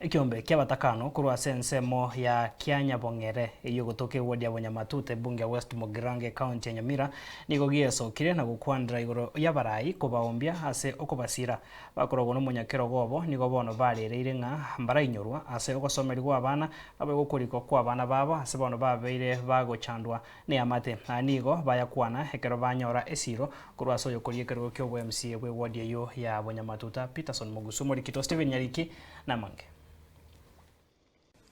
Ekeombe ki'abatakano korwa ase ensemo ya Kianyabong'ere eyio egotoka eward ya Bonyamatuta ebunge ya West Mugirango ecounty ya Nyamira nigo giesokire na gokwanera igoro y'abarai kobaombia ase okobasira. Bakorogwa nomonyakerogo obo nigo bono barereire ng'a mbarainyorwa ase ogosomerigwa kw'abana naboigo okorikwa kw'abana babo ase bono babeire bagochandwa neamate. Aya nigo bayakwana ekero banyora esiro korwa ase oyokoria ekerogo ki'obo-MCA bw'eward eyio ya Bonyamatuta Peterson Mogusu Omorikito Stephen Nyariki namange.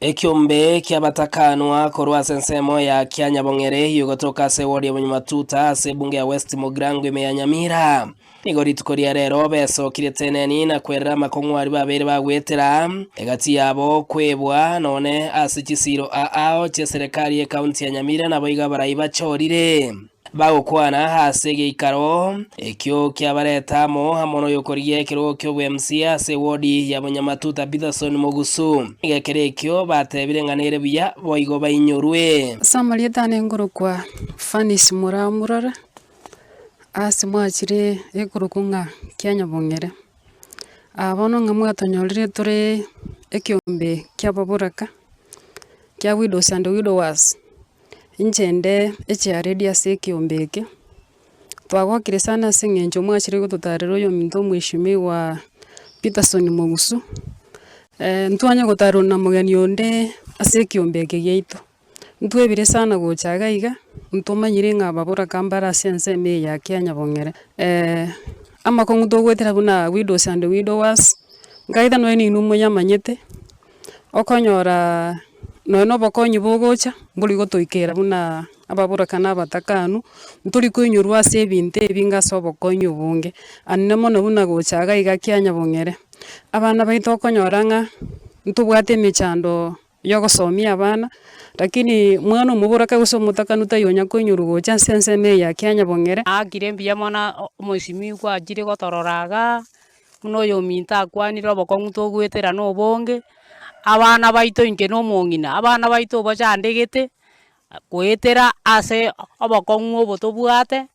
Ekiombe ki'abatakanwa korwa ase ensemo ya Kianyabong'ere eyio egotoka ase ewodi ya Bonyamatuta ase ebunge ya West Mugirango ime ya Nyamira. Nigo rituko ria rero besokirie teneni na kwerera amakong'u aria babeire bagwetera egati yabo kwebwa none ase chisiiro aao chi'eserekari y'ecounty ya Nyamira naboigo abarai bachorire. Bagokwana ase egeikaro ekio kiabareta amo amo noyokorigia ekerogo ki'obwemca ase ewodi ya Bonyamatuta Peterson Mogusu. Nigo ekero ekio batebire ng'a nere buya boigo bainyorwe. Ase amarieta ane nkorokwa Fanice Muramurore, ase mwachire ekorokwa ng'a Kianyabong'ere. Aa bono ng'a mwatonyorire tore ekiombe kiababoraka, kia widows and widowers. Inche inde echiaredi ase ekiombe eke, twagokire sana ase eng'encho mwachire gototarera oyominto omweshimiwa Peterson Mogusu, ntwanye gotarerwa na mogeni onde ase ekiombe eke giaito. Ntwebire sana gocha iga iga, ntomanyire ng'a ababoraka mbare ase ensemo eye ya Kianyabong'ere. Amakong'u togoetera buna widows and widowers, nkaete nonye ninwe moyamanyete. Okonyora nonya na obokonyi bogocha, mbori gotoikera buna ababoraka na abatakanu, ntori koinyorwa ase ebinto ebinge ase obokonyi obonge. Anene mono buna gocha iga iga kianyabong'ere, abana baito okonyora ng'a ntobwate emechando ya ogosomia abana, lakini mwana omoboraka gose omotakanu taiyo onya koinyorwa gocha ase ensemo eye ya kianyabong'ere. Naakire mbuya mono omoisimigwa achire gotorora igaa. Buna oyominto akwanire obokong'u togoetera nobonge, abana baito inche na omong'ina, abana baito obachandegete, goetera ase obokong'u obo tobwate,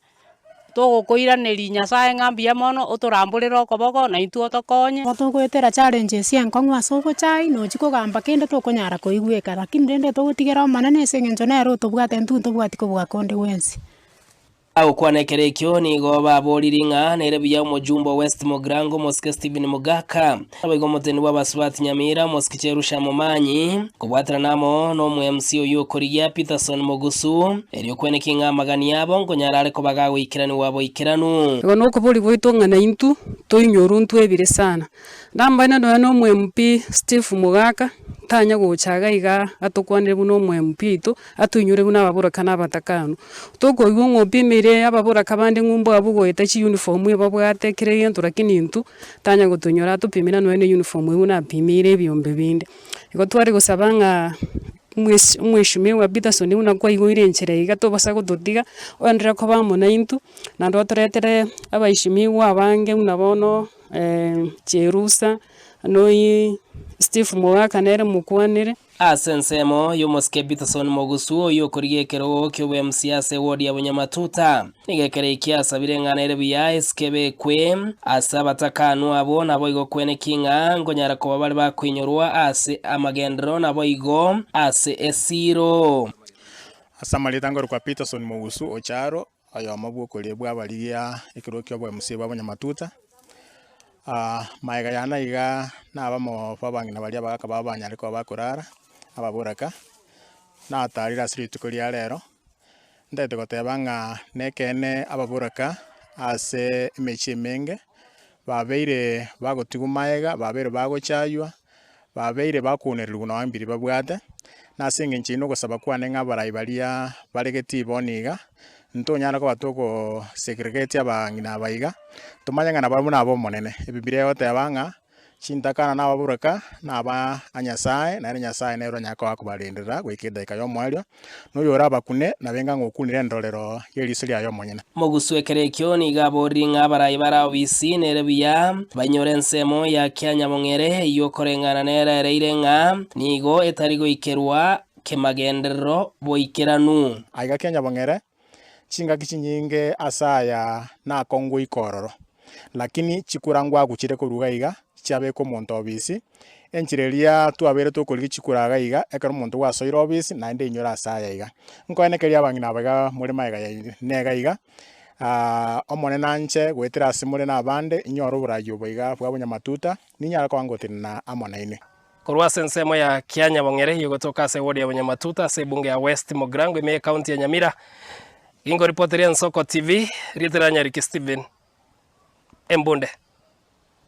togokoiraneria Nyasaye ng'a mbuya mono otoramborere okoboko naintwe otokonye. Igo togoetera challenges enkong'u ase obochai, nochia kogamba kende tokonyara koigweka, lakini rende togotigera Omonene ase eng'encho nere otobwate intwe ntobwati kobua konde gwensi. Agokwana ekero ekio nigo baboririe ng'a nere buya omojumbe o West Mugirango omosike Stephen Mogaka, naboigo omoteneni bw'abasubati Nyamira omosike Cherusha Momanyi, kobwaterana amo n'omo-MC oyio okorigia Peterson Mogusu, erio kweneki ng'a amagani abo nkonyara are koba gagoikeranigwa boikeranu. Igo nokobori gwaito ng'a naintwe toinyorwe ntwebire sana. Nambaine nonya na omo-MP Steve Mogaka, tanya gocha iga igaa atokwanere buna omo-MP oito, atoinyore buna ababoraka na abatakanu. Tokoigwa ng'a opimeire ababoraka bande ng'a mbwabwo goeta chiuniform ebabwate kera egento lakini intwe, tanya gotonyora atopimera nonya na euniform eywo buna apimeire ebiombe binde. Igo tware gosaba ng'a omwes omweshimiwa Peterson buna kwaigoire enchera iga tobasa gototiga, oenderere koba amo naintwe, naende otoretere abaeshimiwa abange buna bono. Cherusa, noyi Steve Mogaka nere mokwanere. Ase ensemo y'omosike Peterson Mogusu oyio okorigia ekerogo ki'oboMCA ase eward ya Bunyamatuta, nigo ekero ekio asabire ng'a nere buya esike ebekwe ase abatakanwa abwo naboigo kweneki ng'a nkonyara koba bare bakoinyorwa ase amagenderero naboigo ase esiiro. Ase amarieta nkorokwa Peterson Mogusu Ocharo, Oyomo bw'okoria bw'abarigia ekerogo ki'oboemusia bwa bonyamatuta, magega yane aiga nabamo b'abang'ina baria abagaka babo banyare koba bakorara, ababoraka, natarire ase rituko ria rero, ntagete goteba ng'a nekeene ababoraka ase emechie emenge, babeire bagotigwa magega, babeire bagochaywa, babeire bakunererigwa nonya mbiria babwate, na ase eng'encho eyio nogosaba kwane ng'a abarai baria bare getii bono iga, ntonyare koba toko segregate abang'ina aba iga, tomanye ng'a nabarabwo naba omonene. Ebibilia egoteba ng'a chintakana na ababoraka na aba a Nyasaye, naende Nyasaye nere onyare koba akobarenderera goika edaika y'omoerio, na oyore abakune, nabe ng'a okunire endorero y'eriso riaye omonyene. Mogusu ekero ekio nigo aboririe ng'a abarai bare obisi nere buya bainyore ensemo ya kianyabong'ere eyio okoreng'ana nere ereire ng'a nigo etari goikerwa kemagenderero boikeranu. Aiga kianyabong'ere, chingaki chinyinge ase aya nakongwa goika ororo, lakini chikura ngwaguchire korwa iga iga, chiabekwa omonto obisi. Enchera eria twabeire tokorigia chikura iga iga, ekero omonto gwasoire ofisi naende inyore ase aya iga. Nkoenekeria abang'ina aba iga more magega yaino nega iga, Omonene anche goetera ase more na abande, inyore oboraai obo iga bwa bonyamatuta, ninyare koba ngotenena amo nainwe. Korwa ase ensemo ya Kianyabong'ere egotoka ase ewodi ya Bonyamatuta ase ebunge ya West Mugirango ime y'ecounty ya Nyamira, Gingoripoteria Ensoko TV, rieta ria Nyariki Stephen Embunde.